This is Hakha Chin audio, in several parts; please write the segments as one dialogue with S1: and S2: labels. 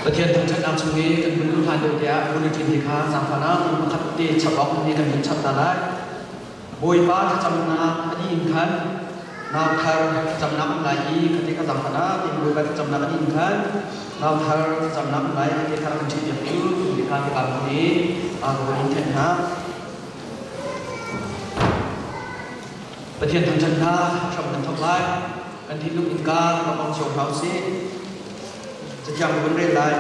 S1: Pathian thangṭhatnak chung i kan hun luh hlan deuh tiah bulletin hi kha zaangfahnak in pakhat te chap awk nih kan hun chap hna lai. Bawipa thlacamnak a dih in khan nau thar thlacamnak um lai i khate kha zaangfahnak in Bawipa thlacamnak a dih in khan nau thar thlacamnak um lai khate kha rak kan ṭhih piak tu ti kha hika hmun i ka hun in thenh hna. Pathian thangṭhatnak hram kan thawk lai. Kan thinlung innka rak ong cio hna usih. Cathiang ka vun rel lai.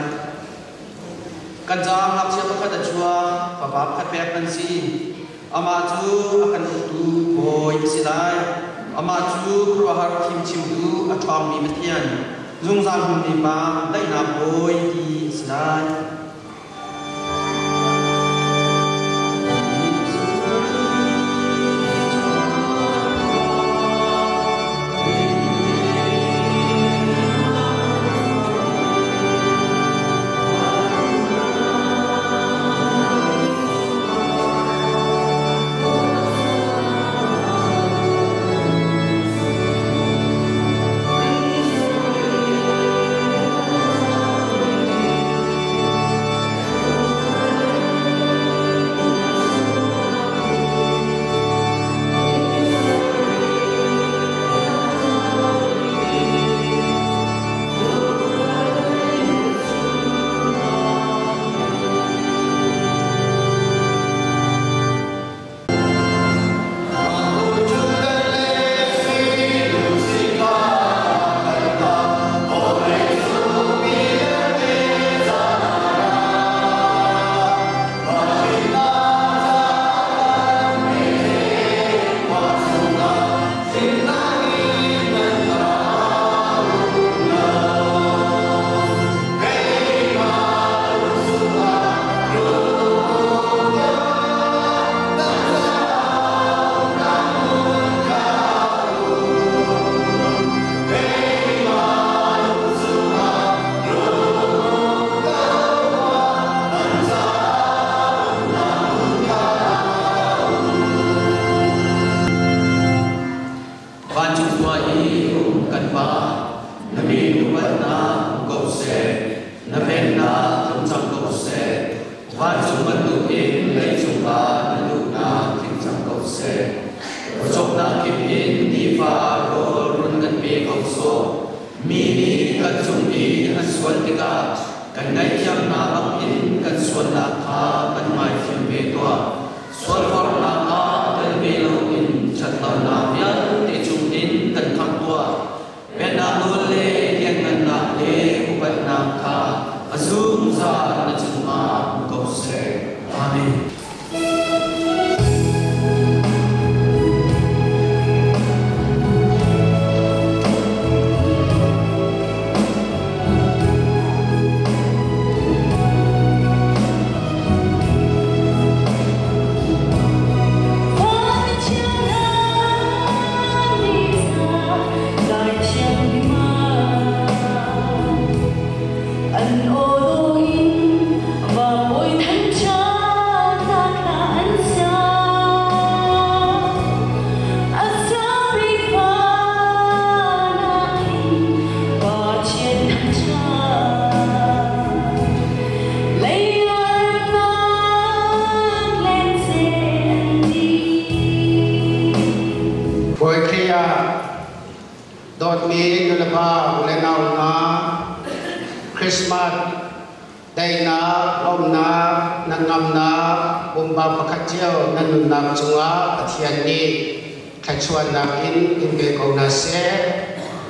S1: Kan caah ngakchia pakhat a chuak, fapa pakhat pek kan si. Amah cu a kan uktu bawi a si lai. Amah cu khuaruahhar fimchimtu a ṭhawngmi Pathian, zungzal hmunmi Pa, daihnak bawi ti a si lai. Vancung khua i um kan Pa, na min upatnak um ko seh, na pennak tlung cang ko seh. Vancung bantukin leicung ah na duhnak tling cang ko seh. Pawcawmnak kip in nifa rawl run kan pe ko sawh. Mi nih kan cung i an sual tikah kan ngaihthiam hna bangin kan sualnak kha kan ngaithiam ve tuah. Sualforhnak ah tel ve loin ṭhatlonak vialte chungin kan khamh tuah. Pennak nawl le lianngannak le upatnak kha a zungzal na cungah um ko seh. Amen.
S2: Bawi Khrih ah dawtmi nulepa u le nau hna, Christmas daihnak, lawmhnak, hnangamnak, pumpak pakhat cio nan nunnak cungah Pathian nih thluachuahnak in in pe ko hna seh.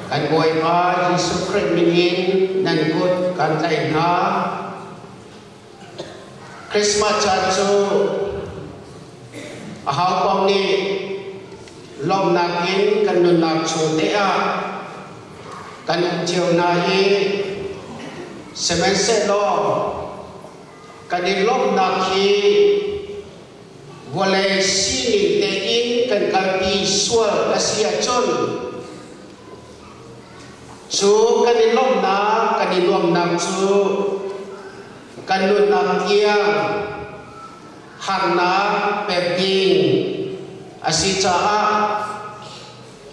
S2: Kan Bawipa Jesuh Khrih min in nan kut kan tlaih hna. Christmas caan cu aho paoh nih lawmhnak in kan nunnak chung te ah kan um cio hna i sihmanhsehlaw kan i lawmhnak hi vawlei sining tein kan kalpi sual a si ahcun cu kan i lawmhnak kan i nuamhnak cu kan nunnak tiang harnak pek ding a si caah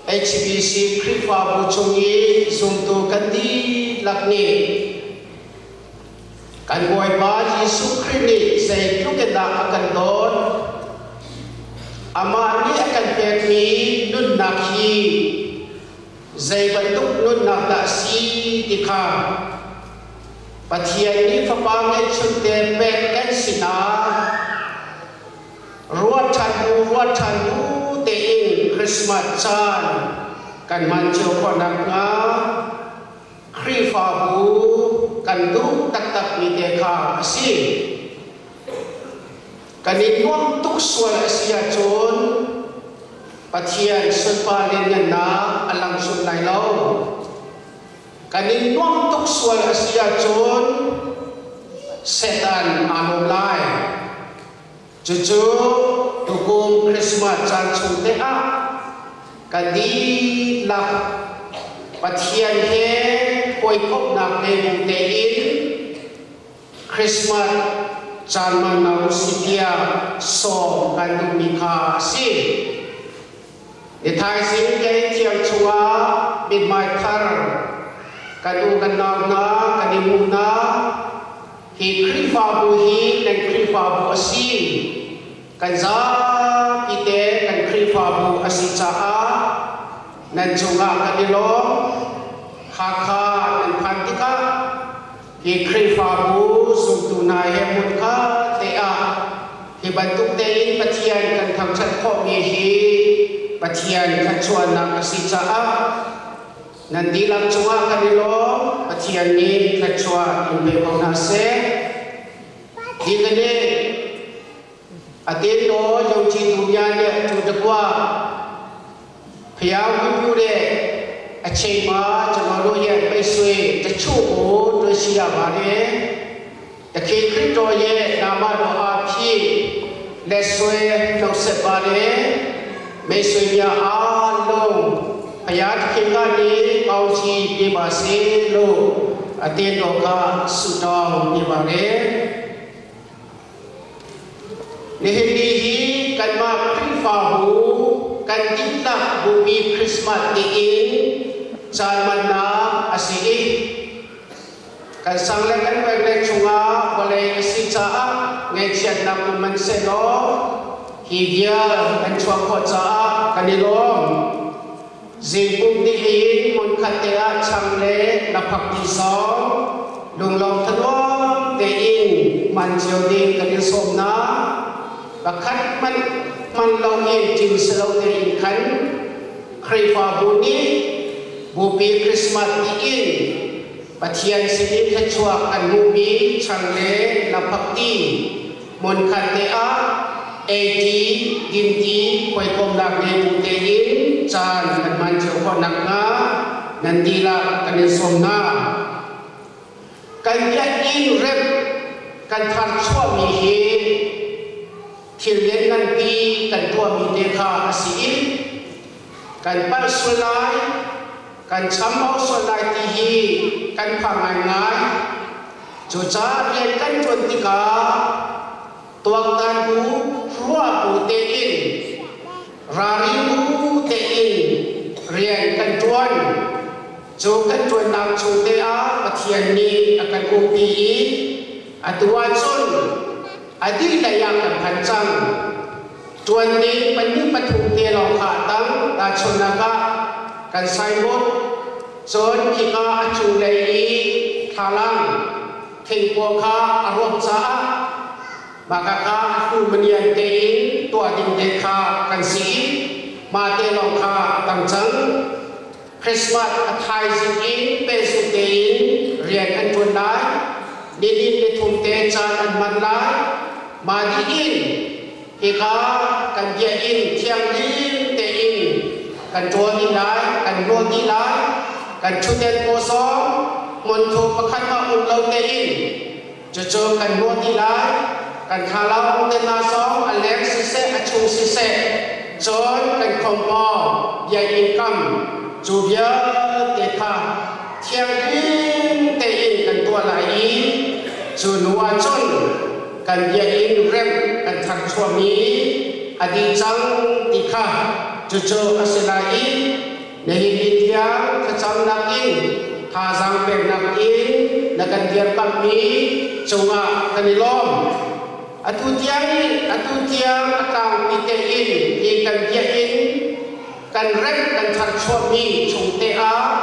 S2: HBC Khrihfabu chung i zumtu kan dihlak nih Kan Bawipa Jesuh Khrih nih zeitluk in dah a kan dawt. Amah nih a kan pekmi nunnak hi zei bantuk nunnak dah a si ti kha Pathian nih Fapa ngeihchunte pek kan sinah ruat ṭhan bu ruat ṭhan bu tein Christmas caan kan hman cio khawh nakhnga Khrihfabu kan duh taktakmi te kha a si. Kan i nuamh tuk sual a si ahcun Pathian sunpar lianngannak a lang sual lai lo. Kan i nuamh tuk sual a si ahcun Satan aa lawm lai. Cucu tukum Christmas caan chung te ah kan dihlak Pathian he hawikomhnak ngei bu tein Christmas caan hmang usih tiah sawm kan duhmi kha a si. Ni thaizing kei thiang chungah mithmai thar kan u kan nau hna kan i hmuh hna. Hi Khrihfabu hi nan Khrihfabu a si. Kan zapi te kan Khrihfabu a si caah nan cungah kan i lawm. Hakha nan phan tikah hi Khrihfabu zumtu hna he hmunkhat te ah hi bantuk tein Pathian kan thangṭhat khawhmi hi Pathian thluachuahnak a si caah nan dihlak cungah kan i lawm. Pathian nih thluachuah in pe ko hna seh. Hi ka nih အသင်းတော်ယုံကြည်သူများနဲ့အတူတကွဖျားဝတ်ပြုတဲ့အချိန်မှာကျွန်တော်တို့ရဲ့မိတ်ဆွေတချို့ကိုတွေ့ရှိရပါတယ်။သခင်ခရစ်တော်ရဲ့နာမတော်အားဖြင့်လက်ဆွဲနှုတ်ဆက်ပါတယ်။မိတ်ဆွေများအားလုံးဘုရားသခင်ကနေကောင်းချီးပေးပါစေလို့အသင်းတော်ကဆုတောင်းပေးပါတယ်။ Nihin ni hi kanmah Khrihfabu kan dihlak bupi Christmas tiin caan hmannak a si i kan sang le kan peng le chungah vawlei a si caah ngaihchiatnak um man sehlaw hi vial kan chuah khawh caah kan i lawm. Zingpum nihin hmunkhat te ah chang le laphak ti sawng lunglawm thanuam tein hman cio ding kan in sawm hna. Pakhat hmanh hman loin ṭin si lo tein khan Khrihfabu nih Bupi Christmas tiin Pathian sinin thluachuah an hmuhmi chang le laphak ti hmunkhat te ah ei-ṭi, din-ṭi, hawikomnak ngei bu tein caan kan hman cio khawh nakhnga nan dihlak kan in sawm hna. Kan biakinn remh kan tharchuahmi hi thil liannganpi kan tuahmi te kha a si i kan palh sual lai, kan chambau sual lai ti hi kan phang ngaingai. Cucaah rian kan ṭuan tikah tuaktan bu, ruah bu tein, ralrin bu tein rian kan ṭuan. Cu kan ṭuannak chung te ah Pathian nih a kan umpi i atu ahcun a dih lei ah kan phan cang. Ṭuan ding pahnih pathum te lawng kha a tang. Tahchunhnak ah kan signboard cun khika a cunglei i thlalang thingkua kha a ruak caah mah kha a hlu manian tein tuah ding te kha kan si i mah te lawng kha a tang cang. Christmas a thaizing in pehzulh tein rian an ṭuan lai. Nihin nithum te caan an hman lai. Mah dih in hika kan biakinn thianghlim tein kan ṭawl dih lai, kan nawl dih lai. Kan ṭhutden paw zong hmunthu pakhat hmah um lo tein cucu kan nawl dih lai. Kan thlalang te hna zong a leng siseh, a chung siseh, cun kan khawmpaw biakinn kam cu vialte kha thianghlim tein kan tuah lai i cu hnu ahcun kan biakinn remh kan tharchuahmi a dih cang ti kha cucu a si lai i nihin ni tiang thlacamnak in Thazaang peknak in na kan dirkamhmi cungah kan i lawm. Atu tiang atu tiang a tlangpi tein hi kan biakinn kan remh kan tharchuahmi chungte ah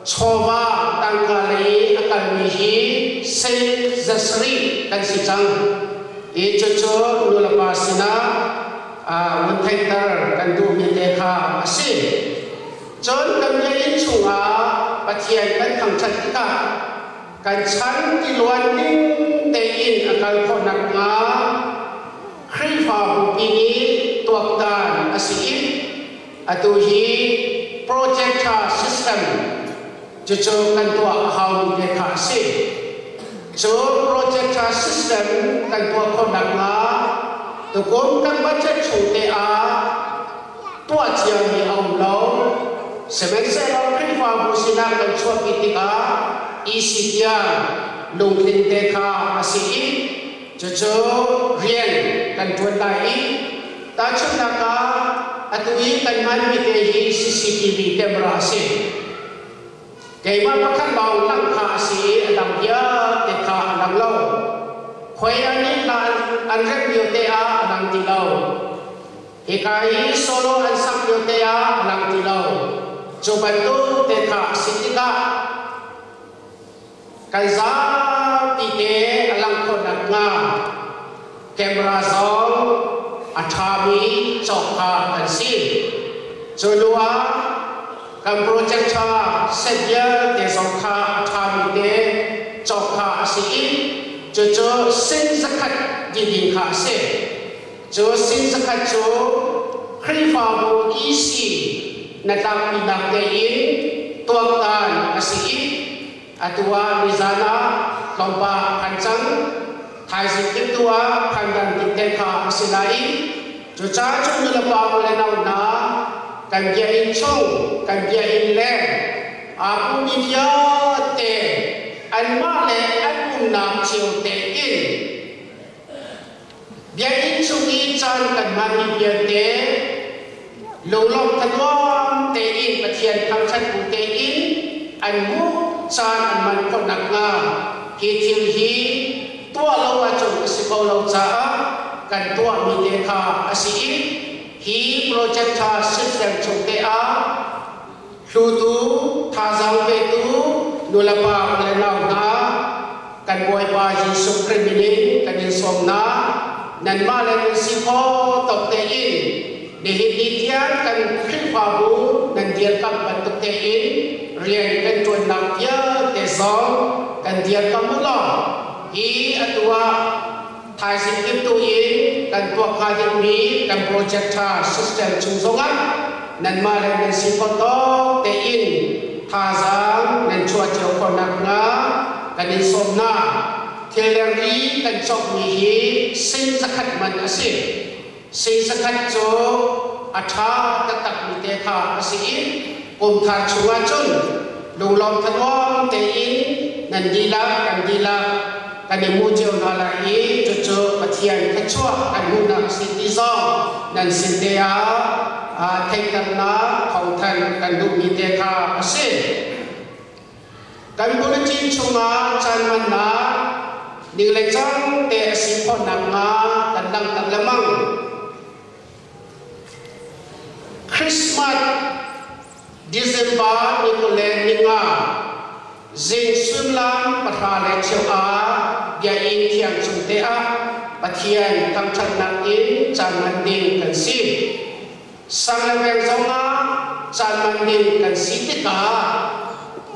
S2: chawva tangka lei a kalmi hi sei zasarih kan si cang. Hi cucu nulepa sinah vun theihter kan duhmi te kha a si. Cun kan biakinn chungah Pathian kan thangṭhat tikah kan chan tiluan ning tein a kal khawh nakhnga Khrihfabu pi nih tuaktan a si i atu hi projector system cucu kan tuah a haumi te kha a si. Cu projector system kan tuah khawh nakhnga tukum kan budget chung te ah tuah ciami a um lo. Sihmanhsehlaw Khrihfabu sinah kan chuahpi tikah EC tiang lungtling te kha a si i cucu rian kan ṭuan lai i tahchunhnak ah atu i kan hmanmi te hi CCTV camera a si. Keimah pakhat lawng lang kha a si i a dang vialte kha a lang lo. Khuai an i hla an remh lio te ah a lang ti lo. Hika i solo an sak lio te ah a lang ti lo. Cu bantuk te kha a si tikah kan zapi te a langh khawh nakhnga camera zong a ṭhami cawk kha kan si. Cu hnu ah kan project ṭha set vialte zong kha a ṭhami te cawk kha a si i cucu sin zakhat dih kha a si. Cu sin zakhat cu Khrihfabu EC na tlakpinak tein tuaktan a si i atu ah nizan ah tlawmpal phan cang. Thaizing timtu ah phan dang te kha a si lai i cucaah cun nulepa u le nau hna kan biakinn chung kan biakinn leng aa pummi vialte anmah le an umnak cio tein Biakinn chung i caan kan hmanmi vialte lunglawmh thanuam tein Pathian thangṭhat bu tein an hmuh caan an hman khawh nakhnga hi thil hi tuah lo ahcun a si kho lo caah kan tuahmi te kha a si i hi project ṭha system chung te ah hlutu thazaang petu nulepa le nau hna kan Bawipa Jesuh Khrih min in kan in sawm hna. Nanmah le nan si kho tawk tein nihin ni tiang kan Khrihfabu nan dirkamh bantuk tein rian kan ṭuannak vialte zong kan dirkamh u law hi atu ah thaizing timtu in kan tuah hnga dingmi kan project ṭha system chung zongah nanmah le nan si khawh tawk tein thazaang nan chuah cio khawh nakhnga kan in sawm hna. Thil le ri kan cawkmi hi sing zakhat man a si. Sing zakhat cu a ṭha taktakmi te kha a si i kum thar chungah cun lunglawm thanuam tein nan dihlak kan dihlak kan i hmu cio hna lai i cucu Pathian thluachuah kan hmuhnak si ti zong nan sin te ah theihternak thawngthanh kan duhmi te kha a si. Kan bulletin chungah caan hmannak ning le cang te a si khawh nakhnga kan langhter lengmang. Christmas December ni 25 zing suimilam 10:15 ah biakinn thiang chung te ah Pathian thangṭhatnak in caan hman ding kan si. Sang le veng zongah caan hman ding kan si tikah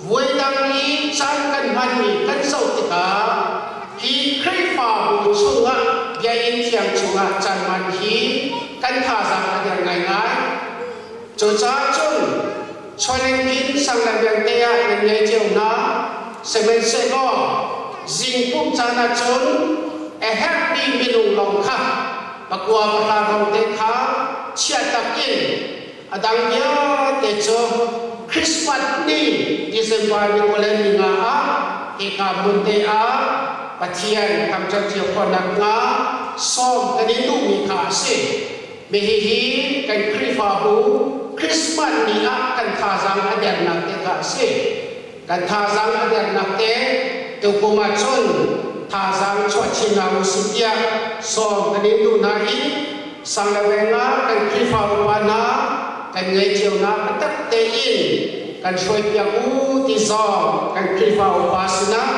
S2: voidang i caan kan hmanmi kan zoh tikah hi Khrihfabu chungah biakinn thiang chungah caan hman hi kan thazaang a der ngaingai. Cucaah cun chawlengin sang le vialte ah nan ngei cio hna. Sihmanhsehlaw zingpumh caan ah cun a herhmi minung lawng kha pakua pahra rong te kha chiah tak in a dang vialte cu Christmas ni December ni 25 ah hika hmun te ah Pathian thangṭhat cio khawh nakhnga sawm kan in duhmi kha a si. Hihi kan Khrihfabu Christmas ni ah kan thazaang a dernak te kha a si. Kan thazaang a dernak te tukum ahcun thazaang chuah chin hna usih tiah sawm kan in duh hna i sang le veng ah kan Khrihfa upa hna kan ngei cio hna biatak tein kan hruaipiak u ti zong kan Khrihfa upa sinah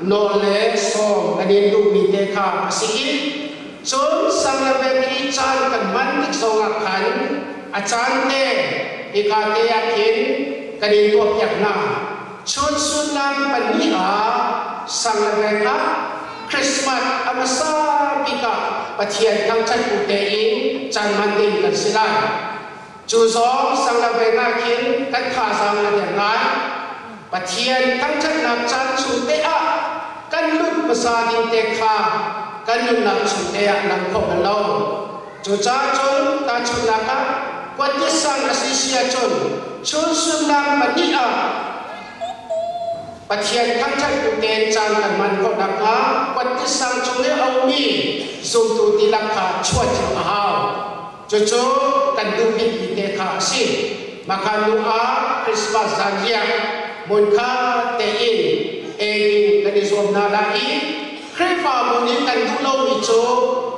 S2: nawl le sawm kan in duhmi te kha a si i cun sang le veng i caan kan hman tik zongah khan a caan te hika te ah khin kan in tuahpiak hna. Chun sullam pahnih ah sang le veng ah Christmas a hmasa bik ah Pathian thangṭhat bu tein caan hman ding kan si lai. Cu zong sang le veng ah khin kan thazaang a der ngai. Pathian thangṭhatnak caan chung te ah kan lut hmasa ding te kha kan nunnak chung te ah lang khawh bal lo. Cucaah cun tahchunhnak ah kuat sang a si si ahcun chun sullam pahnih ah Pathian thangṭhat bu tein caan kan hman khawh nakhnga kuat sang chung i a ummi zumtu dihlak kha chuah cio a hau. Cucu kan duh bikmi te kha a si. Mahka hnu ah Christmas zanriah hmunkha tein ei ding kan i zuam hna lai i Khrihfabu nih kan duh lomi cu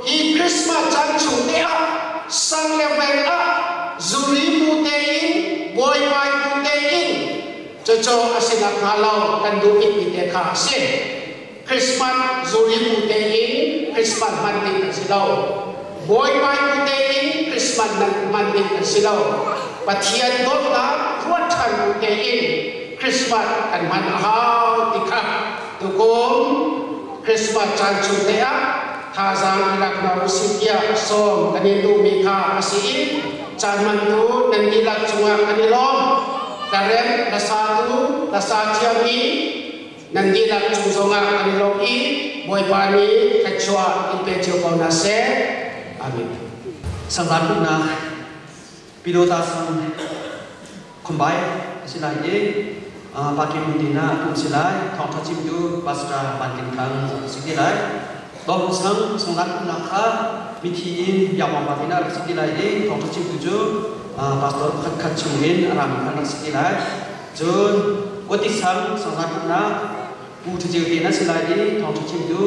S2: hi Christmas caan chung te ah sang le veng ah zuri bu tein buaibai bu tein cucu a si nakhnga lo kan duh bikmi te kha a si. Christmas zuri bu tein Christmas hman ding an si lo. Buaibai bu tein Christmas hman ding an si lo. Pathian dawtnak ruat ṭhan bu tein Christmas kan hman a hau ti kha Tukum Christmas caan chung te ah thazaang i lak hna usih tiah sawm kan in duhmi kha a si i caan hmantu nan dihlak cungah kan i lawm. Ka rem na satu na sa thiammi nan dihlak cung zongah kan i lawm i Bawipa nih thluachuah in pe cio ko hna seh. Amen.
S1: Sangzan pumhnak Pilota sang Khumbai a si lai i Party hmun ah tum si lai. Thawngṭha chimtu Pastor Van Tin Thang a si te lai. Dawm sang sanglan umnak kha mithi in biakmang pa inn ah rak si te lai i thawngṭha chimtu cu pastor pakhat khat chungin a rami kha rak si te lai. Cun Kwati sang sanglan umnak Pu Ṭha te na si lai i thawngṭha chimtu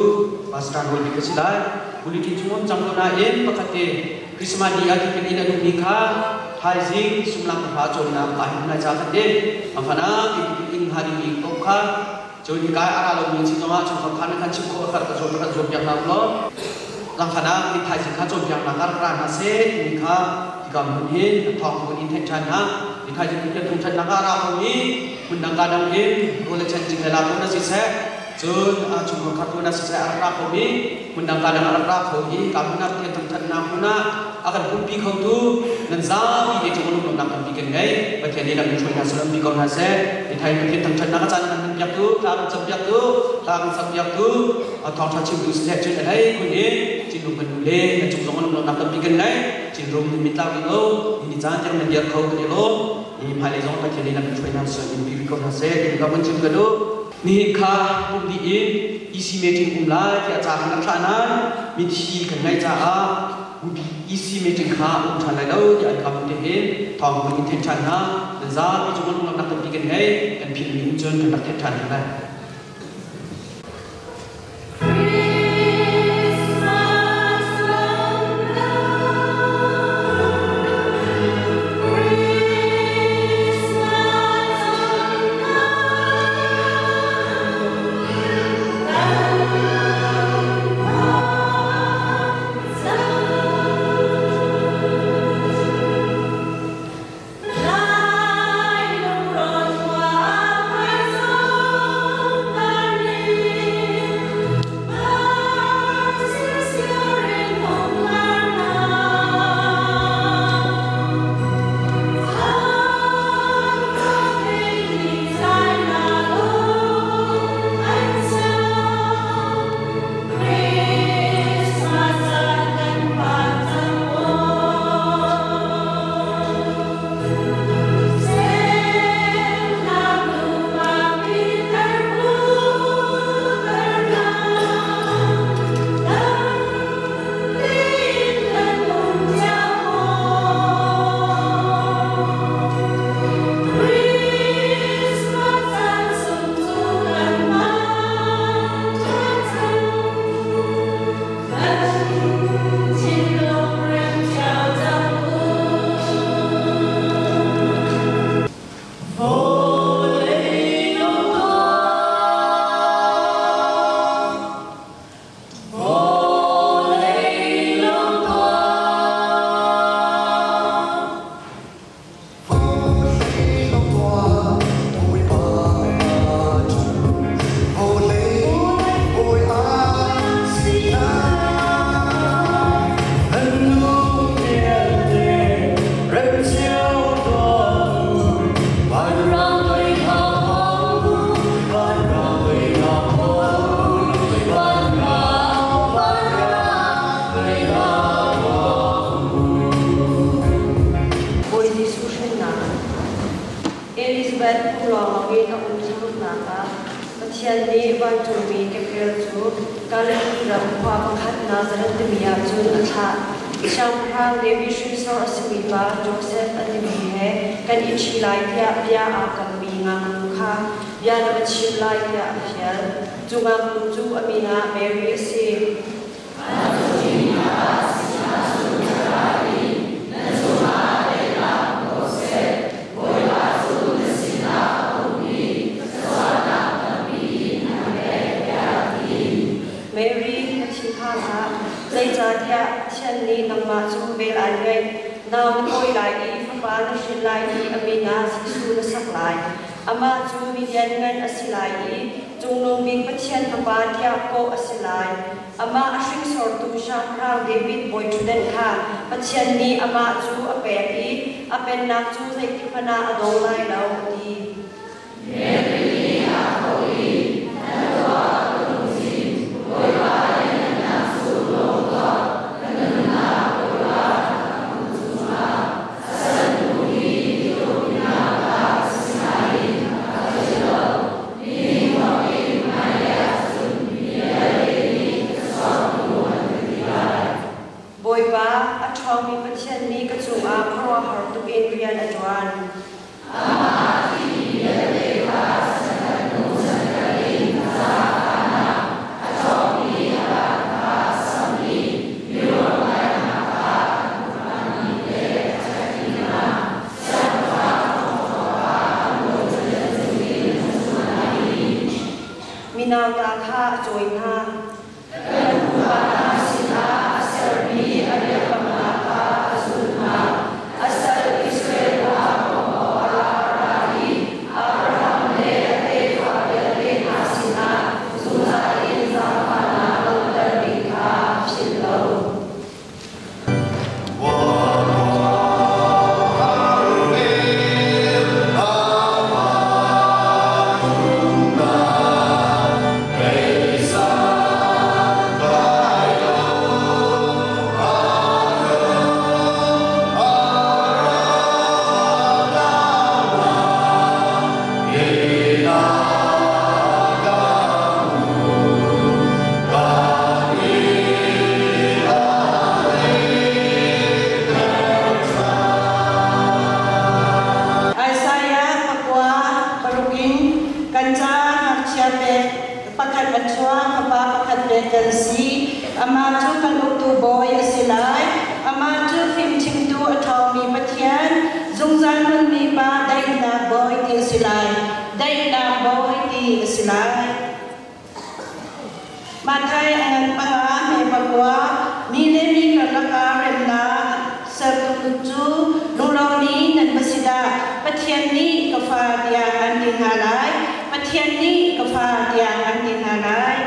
S1: Pastor Rawl Bik a si lai. Bulletin chung um cang ko nain pakhat te Christmas ni ah tipil in a duhmi kha thaizing sumlam hra cawnnak aa him lai ca khat in amfana ti tipil in hnga dingmi kong kha cun hika a ra lomi si zongah chungkhar kha na kan chim khawh kha ka zawn ka zawn piak hna law langfana ti thaizing kha cawnpiaknak ah rak ra hna seh timi kha hika hmun hin thawng hmun in theih ṭhan hna ti thaizing Pathian thangṭhatnak ah ra ko i phundang ka dang in rawl le chen cing le la ko na siseh cun a chungkhar khat ko na siseh a rak ra khomi hmundang ka dang a rak ra kho i ka hmun ah Pathian thangṭhatnak hmun ah a kan pumpi khotu nan zapi te cung lunglawmhnak tampi kan ngei. Pathian nih lam in hruai hna seh bi ko hna seh. Mithai Pathian thangṭhatnak a caan kan hman piaktu, thla kan cam piaktu, thla kan sak piaktu, thawngṭha chimtu siseh cun a hlei kun in Cinrum kan nu le nan cung zong lunglawmhnak tampi kan ngei. Cinrum mitlau ding o, ni caan tiang nan dir kho kan i lawm. Ni hmailei zong Pathian nih lam in hruai hna seh in bi ko hna seh ti ka vun chim ka duh. Nihin kha pum dih in EC meeting um lai tiah ca kan rak thlah nain mithi kan ngaih caah bupi EC meeting kha um ṭhan lai lo tiah an kam te hin thawng kun in theih ṭhan hna. Nan zapi cung lunglamnak tampi kan ngei, kan philhmi um cun kan rak theih ṭhan hna lai.
S3: Elizabeth pum lawng in a um thlaruknak ah Pathian nih vancungmi Gabriel cu Galilee ram khua pakhat Nazareth timi ah cun a thlah. Siangpahrang David hrinsor a simi pa Josef a timi he kan i ṭhi lai tiah bia aa kammi ngaknu kha bia na va chim lai tiah a fial. Cu ngaknu cu a min ah Mary a si. Mary, na thinphang hlah, zeicahtiah Pathian nih nangmah cu vel aan ngeih. Nau na pawi lai i fapa na hrin lai i a min ah Jesuh na sak lai. Amah cu mi lianngan a si lai i Cungnung Bik Pathian Fapa tiah kawh a si lai. Amah a hringsortu Siangpahrang David bawiṭhutdan kha Pathian nih amah cu a pek i a pennak cu zeitikhmanh ah a dong lai lo, a ti. Bawipa, a ṭhawngmi Pathian nih ka cungah khuaruahhar tuk in rian a ṭuan. Minauta kha a cawi hna. Kan pupa hna sinah a sermi a biakamnak kha a zulh hna. A sal Israel kha bawmh awk a ra i Abraham le a tefa vialte hna sinah zungzal in zaangfahnak langhter ding kha a philh lo.
S4: Isaiah pakua paruk in kan ca ngakchia pek pakhat a chuak, fapa pakhat pek kan si. Amah cu kan uktu bawi a si lai. Amah cu fimchimtu a ṭhawngmi Pathian, zungzal hmunmi Pa, daihnak bawi ti a si lai. Daihnak bawi ti a si lai. Matthai a ngan panga hme pakua, mi le mi karlak ah remnak sertu cu lunglawmmi nan va si dah! Pathian nih ka fa tiah an ti hna lai. Pathian nih ka fa tiah an ti hna lai.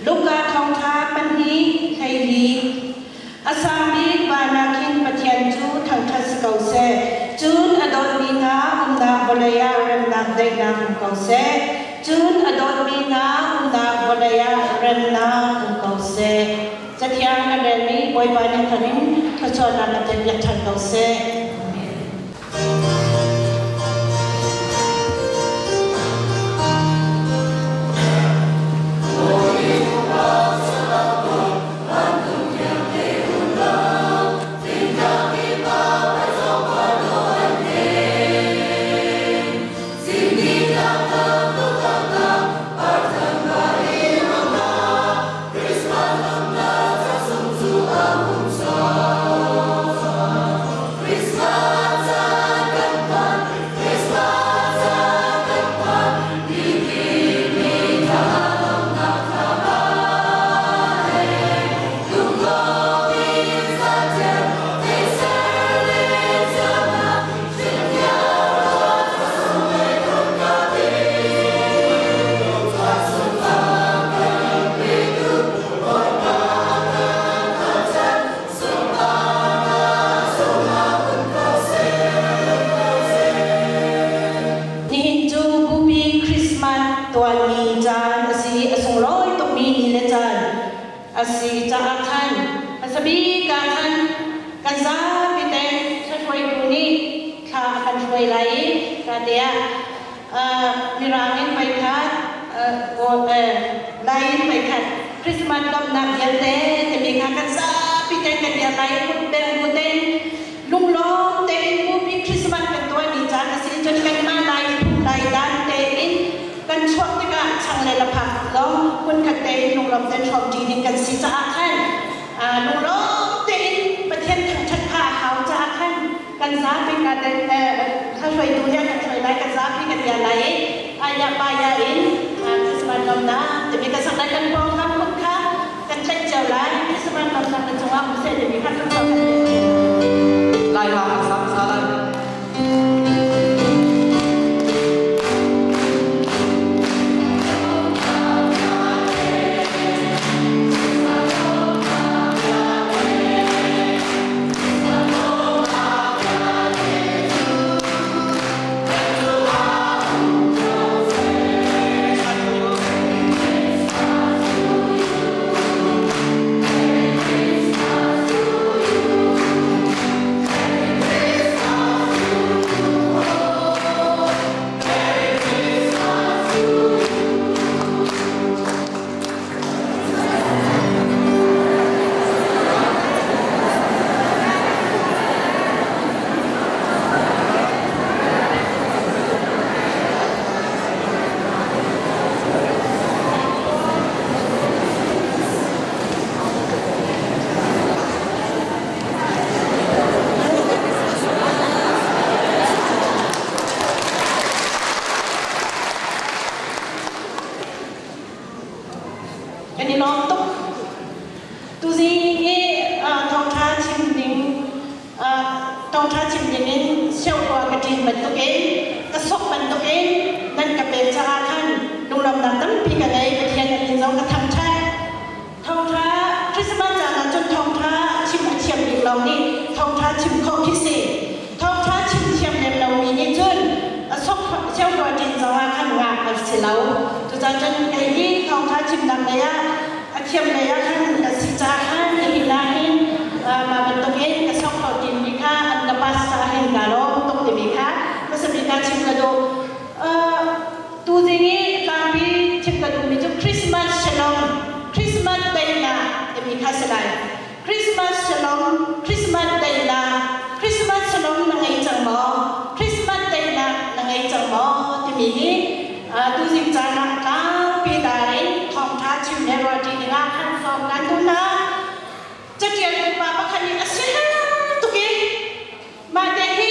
S4: Luka thawngṭha pahnih 14. A sang bik van ah khin Pathian cu thangṭhat si ko seh. Cun a dawtmi hna umnak vawlei ah remnak daihnak um ko seh. Cun a dawtmi hna umnak vawlei ah remnak um ko seh. Cathiang kan relmi Bawipa nih thar in thluachuahnak kan pek ṭhan ko seh. Nihin cu Bupi Christmas tuanmi caan a si. A sunglawi tukmi ni le caan a si caah khan hmasa bik ah khan kan zapi te hruaitu nih thla a kan hruai. hruai lai i ka te ah Mirang in voikhat, Lai in voikhat Christmas lawmhnak vialte timi kha kan zapi tein kan dir lai i kutbeng bu tein lunglawm tein bupi Christmas kan tuahmi caan a si. Cun kanmah Lai phung Lai dan tein kan chuak tikah chang le laphak zong hmunkhat tein lunglawm tein hrawmṭi ding kan si caah khan lunglawm tein Pathian thangṭhat kha a hau caah khan kan zapi kan hruaitu nih kan hruai lai, kan zapi kan bia lai i aya paya in Christmas lawmnak timi kan sak lai. Kan pawngkam kut kha kan tlaih cio lai. Christmas lawmnak na cungah um seh timi kha kan
S1: Lai hla kan sa hmasa lai.
S4: Kan i lawm tuk. Tuzing hi thawngṭha chim ding thawngṭha chim ding in siaukua ka ṭin bantukin ka sok bantukin nan ka pek caah khan lunglawmhnak tampi ka ngei. Pathian a min zong ka thangṭhat. Thawngṭha Christmas caan ah cun thawngṭha chim a thiam bik lawng nih thawngṭha chim khawh khi si. Thawngṭha chim thiam lem lomi nih cun a sok siaukua ṭin zong ah khan ngak an si lo. Cucaah cun kei hi thawngṭha chimnak lei ah a thiam lei ah khan ka si caah khan nihin ah hin mah bantukin ka sok kho timi kha an ka pass caah hin kaa lawm tuk timi kha hmasabik ah chim ka duh. Tuzing i tlangpi chim ka duhmi cu Christmas Shalom, Christmas daihnak timi kha si lai. Christmas Shalom, Christmas daihnak, Christmas Shalom na ngei cang maw? Christmas daihnak na ngei cang maw? timi hi tuzing caan ah tlangpi dar in thawngṭha chim le ruahṭi dingah khan sawm kan duh hna. Caṭialtu pa pakhat nih a si tuk i mah te hi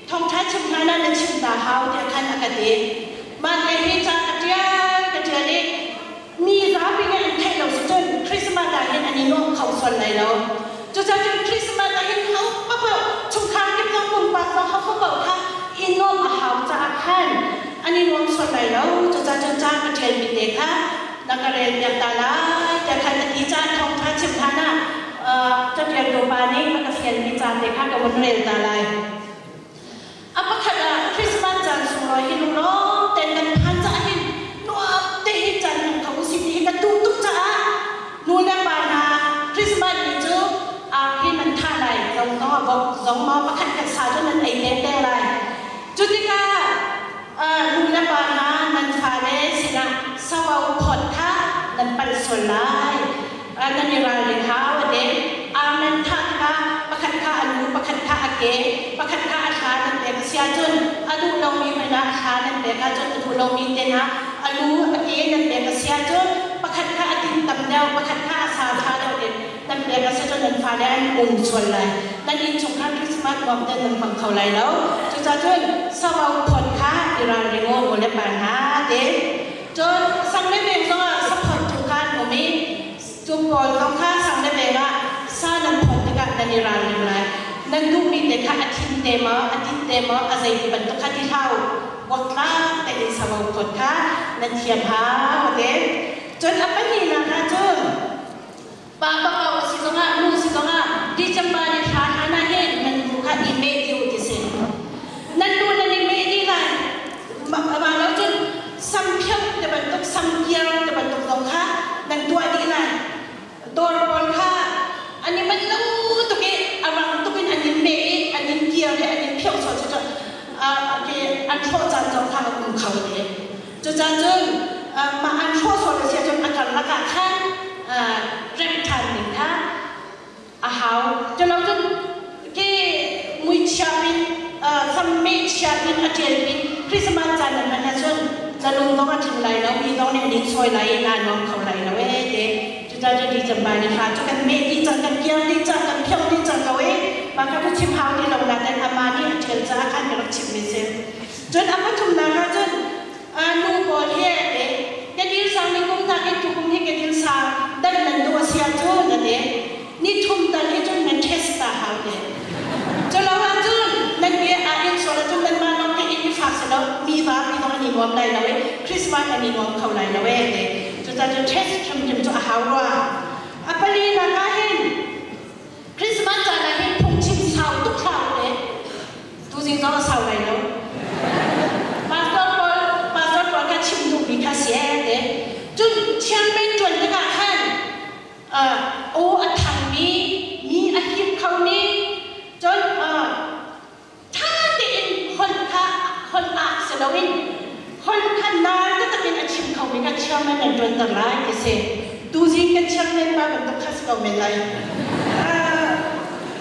S4: thawngṭha chim hlan ah na chim ta hau tiah khan a ka ti. Mah te hi ca ka ṭial ka ṭial i mi zapi nih an theih lo si cun Christmas ah hin an i nuam kho sual lai lo. Cucaah cun Christmas ah hin ho paoh chungkhar kip zong pumpak zong ho paoh kha i nuamh a hau caah khan an i nuam sual lai lo. Cucaah cun ca ka ṭialmi te kha na ka rel piak ta lai tiah khan a ti caah thawngṭha chim hlan ah caṭialtu pa nih a ka fialmi ca te kha ka vun rel ta lai. A pakhat ah Christmas caan sunglawi hi lunglawm tein kan phan caah hin nuam te hi caan hmang kho usih ti hi ka duh tuk caah nu le pa hna Christmas ni cu arfi nan thah lai zong zong a vok zong maw pakhat khat sa cu nan ei deng deng lai. Cu tikah nu le pa hna nan fale sinah savo phawt kha nan palh sual lai. Nan i ralring hau a ti. Ar nan thah tikah pakhat kha a lu, pakhat kha a ke, pakhat kha a thla nan pek a si ahcun a duh lomi hmanh ah a thla nan pek ahcun a duh lomi te hna a lu, a ke nan pek a si ahcun pakhat kha a tin tam deuh, pakhat kha a sa ṭha deuh in nan pek a si cun nan fale an um sual lai. Nan innchungkhar Christmas nuam ten nan hmang kho lai lo. Cucaah cun savo phawt kha i ralring u, u le pa hna ti. Cun sang le veng zongah saphawt tu kha an um i cu pawl zong kha sang le veng ah sa nan phawt tikah nan i ralring lai. Nan duhmi te kha a thin te maw, a dit te maw, a zei ti bantuk kha ti hlah u. Buaktlak tein savo phawt kha nan thiam hau a ti. Cun a pahnihnak ah cun pa paoh si zongah nu si zongah December ni thla hlan ah hin nan lu kha i meh dih u ti si. Nan lu nan i meh dih lai. Mah lo cun sam pheuh te bantuk sam kiar te bantuk zong kha nan tuah dih lai. Dawr pawl kha an i manh lo tuk i a rang tuk in an in meh i an in kiar i an in pheuh sawh cu. kho te. Cucaah cun mah an hrawh sual a si ahcun a karlak ah khan remh ṭhan ding kha a hau. Culo cun ke muichia pin sammeh chia pin a ṭial pin Christmas caan nan hman ahcun na lung zong a tling lai lo, mi zong nih an in sawi lai i naa nuam kho lai lo ee te. Cucaah cun December ni hla cu kan meh dih cang, kan kiar dih cang, kan phio dih cang ko i mah kha cu chim hau ti lo nain amah nih a ṭial caah khan ka rak chimmi a si. Cun a pathumnak ah cun nu pawl hi ka dil sang ni kum nakin tukum hi ka dil sang dan nan duh a si ahcun a ti. Ni thum tal hi cun nan test ta hau te. Culo ahcun nan bia ah in sual ahcun nanmah lawng te in i fak si lo mi vapi zong an i nuam lai lo i Christmas an i nuam kho lai lo ee ti. Cucaah cun test hrimhrim cu a hau rua. A palinak ah hin Christmas caan ah hin phungchim sau tuk hlah u le tuzing zong a sau lai lo. Pastor pawl pastor pawl kha chim duhmi kha si ee te. Cun chairman ṭuan tikah khan aw a thangmi, mi a hip khomi, cun ṭha tein holh kha holh ah si loin holh kha naal taktak in a chim khomi kha chairman an ṭuanter lai ti si. Tuzing kan chairman pa bantuk kha si ko men lai.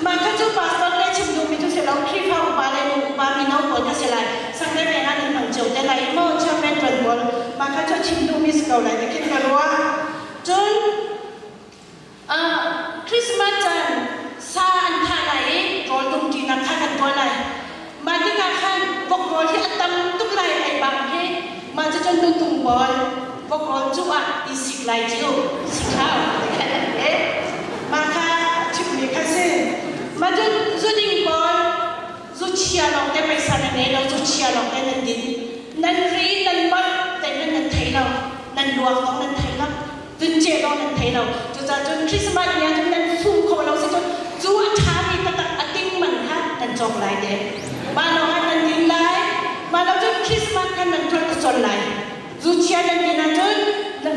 S4: Mah kha cu pastor le chim duhmi cu si lo, Khrihfa upa le nu upa mino pawl kha si lai. Sang le veng ah nan hmang cio te lai i maw chairman ṭuan pawl mah kha cu chim duhmi si ko lai ti khin ka ruah. Cun Christmas caan sa an thah lai i rawl dumṭinak kha kan tuah lai. Mah tikah khan vok rawl hi a tam tuk lai ei bang hi mah cucun nutung pawl vok rawl cuh ah i sik lai cu sik hau mah kha chimmi kha si. Mah cun zuding pawl zu chia lawng te phaisa nan ngei lo zu chia lawng te nan din nan ri nan molh te nan thei lo nan luak zong nan thei lo cun ce zong nan thei lo. Cucaah cun Christmas ni ah cun nan sum kho lo si cun cu a ṭhami taktak a ting man kha nan cawk lai te. Mah lawng ah nan din lai. Mah lo cun Christmas kha nan tlolh sual lai. Zu chia nan din ahcun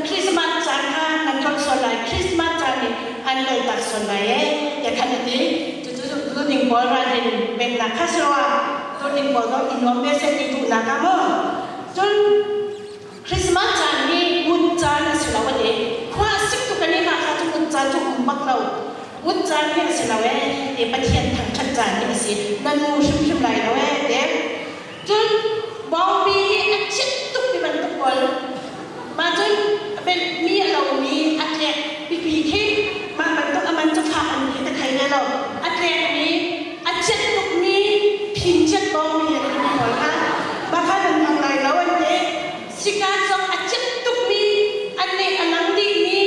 S4: Christmas caan kha nan tlolh sual lai. Christmas caan nih an loltak sual lai ee tiah khan a ti. Cucu zu ding pawl ralrin peknak kha si rua. Zu ding pawl zong i nuam ve seh ti duhnak ah maw. Cun Christmas caan hi ngut caan a si lo an i khua a sik tuk an i hna kha cu ngut caan cu um bak lo. Ngut caan hi a si lo ee ti Pathian thangṭhat caan hi a si. Na nu hrimhrim lai lo ee ti. Cun bawngbi hi a chit tuk ti bantuk pawl. Mah cun mi a lomi a tlek pipi khi mah bantuk a man cu fak an ti ka thei ve lo. A tlekmi, a chiat tukmi, phin chiat bawngmi an timi pawl kha mah kha nan hmang lai lo an ti. Sikan zong a chiat tukmi, a neh a lang dihmi,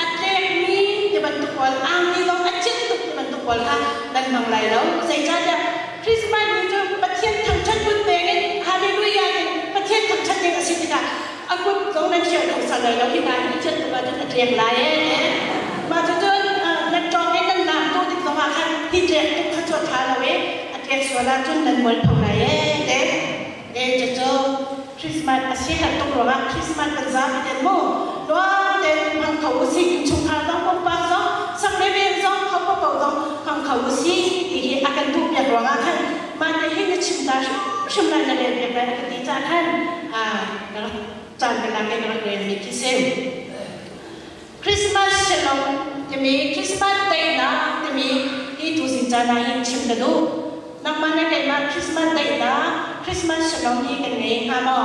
S4: a tlekmi ti bantuk pawl, angki zong a chiat tuk ti bantuk pawl kha nan hmang lai lo. Zeicahtiah Christmas ni cu Pathian thangṭhat kun peng in Hallelujah in Pathian thangṭhat ding a si tikah a kut zong nan hrial kho sal lai lo hi hna hi chiat tuk ahcun a tlek lai ee. Mah cucun nan ṭawng in nan laam tu tik zongah khan hi tlek tuk kha cu a ṭha lo i a tlek sual ahcun nan mual pho lai ee te. E cucu Christmas a si har tuk ruangah Christmas kan zapi ten mu nuam tein hmang kho usih innchungkhar zong pumpak zong sang le veng zong ho paoh zong hmang kho usih ti hi a kan duh piak ruangah khan mah te hi na chim ta hrimhrim lai na rel piak lai a ka ti caah khan ka rak caan ka lak i ka rak relmi khi si. Christmas shalom timi Christmas daihnak timi hi tuzing caan ah hin chim ka duh. Nangmah le keimah Christmas daihnak, Christmas shalom hi kan ngei hnga maw?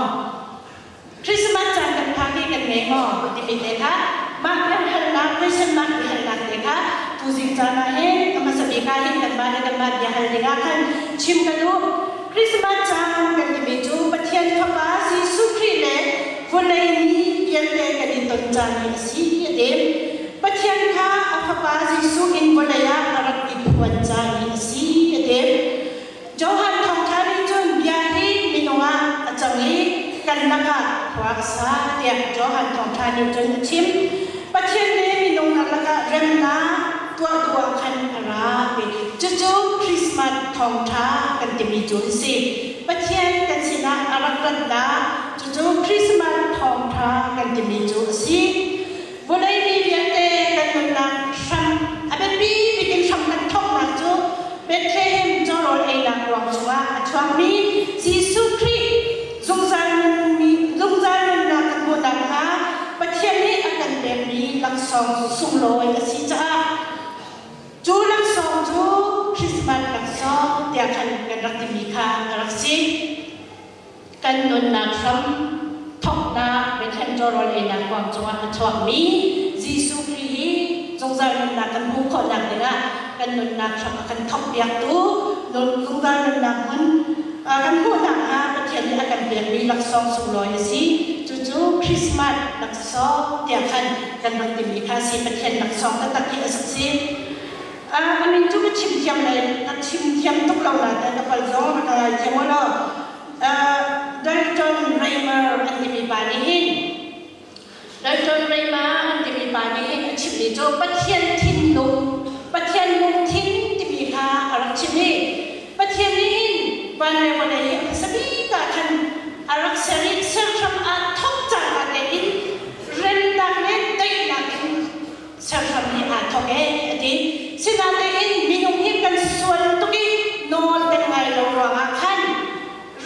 S4: Christmas caan kan phak hi kan ngei maw? Timi te kha mah biahalnak, question mark biahalnak te kha tuzing caan ah hin a hmasa bik ah hin kanmah le kanmah biahal ding ah khan chim ka duh. Christmas caan kan timi cu Pathian Fapa Jesuh Khrih le vawlei mi vialte kan i ton caan hi a si a ti. Pathian kha a Fapa Jesuh in vawlei ah a rak i phuan caan hi a si a ti. Johan Thawngṭha nih cun bia hi minung ah a cang i kan lakah khua a sa tiah Johan Thawngṭha nih cun a chim. Pathian le minung karlak ah remnak tuah duh ah khan a ra ti. Cucu Christmas thawngṭha kan timi cu an si. Pathian kan sinah a rak ratnak cucu Christmas thawngṭha kan timi cu a si. Vawlei mi vialte kan nunnak hram a biapi bik in hram kan thawknak cu Bethlehem cawrawl einak ruang chungah a chuakmi Jesuh Khrih zungzal nun. rak si. Kan nunnak hram thawknak Bethlehem tawlrawl einak kuang cungah a chuakmi Jesuh Khrih hi zungzal nunnak kan hmuh khawhnak dingah kan nunnak hram a kan thawkpiaktu, zungzal nunnak hmun kan hmuh nakhnga Pathian nih a kan pekmi laksawng sunglawi a si. Cucu Christmas laksawng tiah khan kan rak timi kha a si. Pathian laksawng taktak hi a si. A min cu ka chim thiam lai, ka chim thiam tuk lo nain ka pal zong rak ka ngai thiam u law. Dalton Raymer an timi pa nih hin Dalton Raymer an timi pa nih hin a chimmi cu Pathian thinlung, Pathian lungthin timi kha a rak chim i Pathian nih hin van le vawlei hi a hmasa bik ah khan a rak ser i serhram aa thawk cangka tein remnak le daihnak in serhram hi aa thawk ee a ti. Sinain minung hi kan sual tuk i nawl kan ngai lo ruangah khan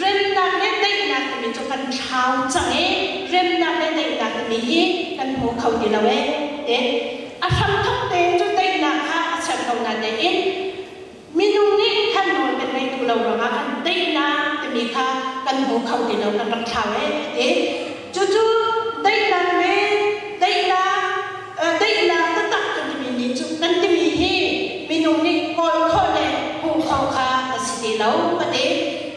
S4: remnak le daihnak timi cu kan thlau cang i remnak le daihnak timi hi kan hmu kho ti lo ee te. A hramthawk tein cu daihnak kha a ser ko natein minung nih khan nawl kan ngei duh lo ruangah khan daihnak timi kha kan hmu kho ti lo, kan rak thlau ee ti. Cucu daihnak le daihnak daihnak taktak kan timi nih cu kan timi hi minung nih kawl khawh le hmuh khawh kha a si ti lo ka ti.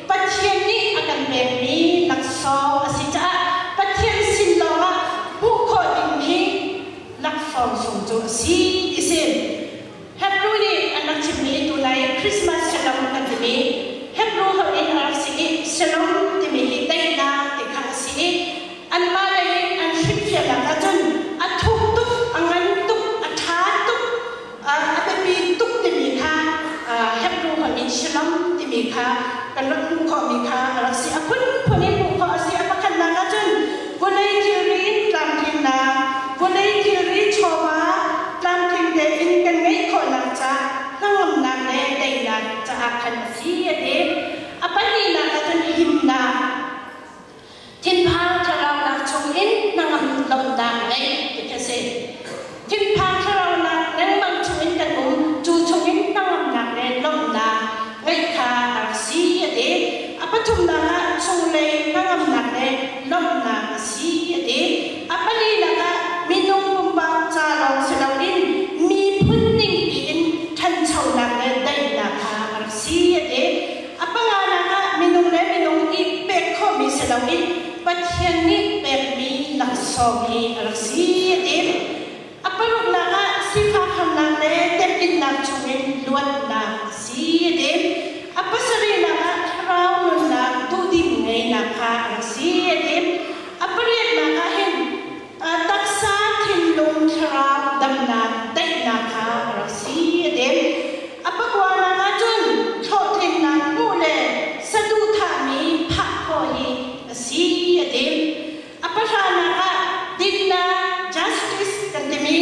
S4: Pathian nih a kan pekmi laksawng a si caah Pathian sin lawngah hmuh khawh dingmi laksawng sung cu a si ti si. Hebrew nih an rak chimmi tunai Christmas Shalom kan timi Hebrew holh in a rak si i Shalom timi hi daihnak ti kha a si i anmah lei in an hrimhfiahnak ahcun a thuk tuk, a ngan tuk, a ṭha tuk, a biapi tuk timi kha Hebrew holh in Shalom timi kha kan rak hmuh khawhmi kha a rak si. A phunphun in hmuh khawh a si. A pakhatnak ahcun vawlei thilri in tlamtlinnak, vawlei thilri chawva tlamtling tein kan ngeih khawhnak ca hnangamnak le teinak caah khan a si a ti. A pahnihnak ahcun himnak, thinphang thlaraunak chungin hnangam lawmhnak ngeih ti khi a si. Thinphang thlaraunak lengmang chungin kan um, cu chungin hnangamnak le lawmhnak ngeih kha a rak si a ti. A pathumnak ah chunglei hnangamnak le lawmhnak a si a ti. A palinak ah minung pumpak ca lawng si loin miphun ningpi in ṭhanchonak le daihnak kha a rak si a ti. A panganak ah minung le minung i pek khawhmi si loin Pathian nih pekmi laksawng hi a rak si a ti. A paruknak ah sifak harnak le temhinnak chungin luatnak a si a ti. A pasarihnak ah thlarau nunnak duhdim ngeinak kha a rak si a ti. A pariatnak ah hin taksa thinlung thlarau damnak daihnak kha a rak si a ti. A pakuanak ah cun hlawhtlinnak hmuh le saduhthahmi phah khawh hi a si a ti. A pahranak ah dinnak justice kan timi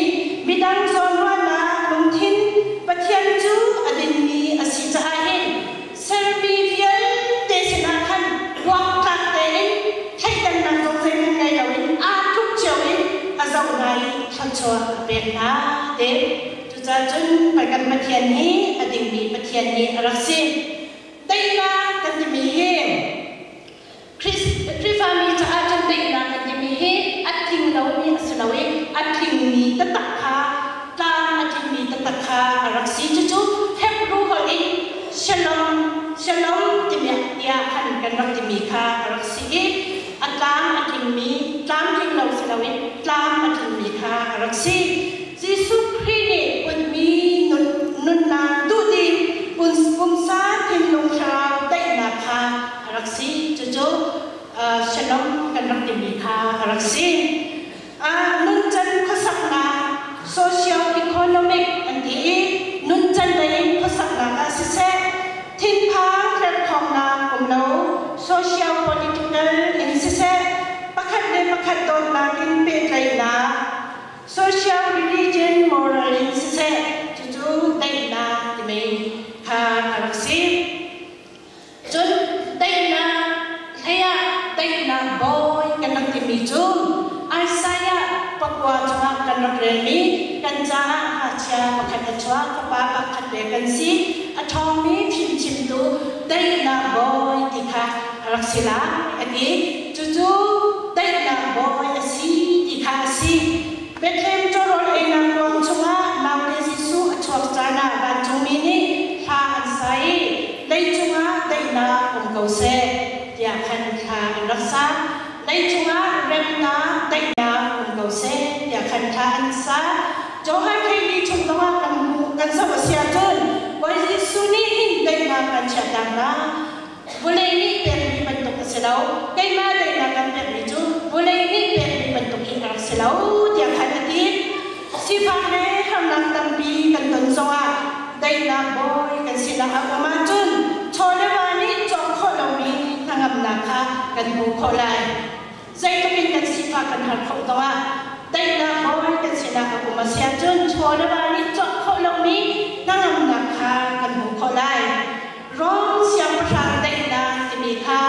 S4: midang zawnruahnak lungthin Pathian cu a dinmi a si caah hin sermi vialte sinah khan buaktlak tein thleidannak zong zeihmanh ngei loin aa tluk cio in a zoh hna i thluachuah a pek hna te. Cucaah cun kan Pathian hi a dingmi Pathian hi a rak si. Daihnak kan timi hi Khrihfami caah cun daihnak kan timi hi a tling lomi a si lo i a tlingmi taktak kha tlam a tlingmi taktak kha a rak si. Cucu Hebrew holh in shalom, shalom timi tiah khan kan rak timi kha a rak si i a tlam a tlingmi, tlamtling lo si loin tlam a tlingmi kha a rak si. Jesuh Khrih nih putmi nunnak duhdim pumsa thinlung thlarau daihnak kha a rak si. Cucu shalom kan rak timi kha a rak si. Nuncan khuasaknak social economic an ti i nuncan lei in khuasaknak ah siseh, thinphang tlerhkhawngnak um lo social political in siseh, pakhat le pakhat dawtnak in pehtlaihnak social religion moral in siseh, cucu daihnak timi kha a rak si. Cun daihnak hlei ah daihnak bawi kan rak timi cu Isaiah pakua cungah kan rak relmi kan caah ngakchia pakhat a chuak, fapa pakhat ve kan si, a ṭhawngmi fimchimtu daihnak bawi ti kha a rak si lai a ti. Cucu daihnak bawi a si ti kha a si. Bethlehem cawrawl einak kuang chungah naute Jesuh a chuak caan ah vancungmi nih hla an sa i leicung ah daihnak um ko seh tiah khan hla an rak sa. Leicung ah remnak, daihnak um ko seh tiah khan hla an sa. Johan Hleili chung zongah kan hmuh kan zoh a si ahcun Bawi Jesuh nih hin daihnak kan chiahtak hna. Vawlei nih pekmi bantuk a si lo. Keimah daihnak kan pekmi cu vawlei nih pekmi bantuk hi a rak si lo tiah khan a ti. Sifak le harnak tampi kan ton zongah daihnak bawi kan sinah a um ahcun chaw le va nih cawk khawh lomi hnangamnak kha kan hmu khawh lai. Zeitluk in kan sifak kan har khawh zongah daihnak bawi kan sinah a um a si ahcun chaw le va nih cawk khawh lomi hnangamnak kha kan hmu khawh lai. Rom siangpahrang daihnak timi kha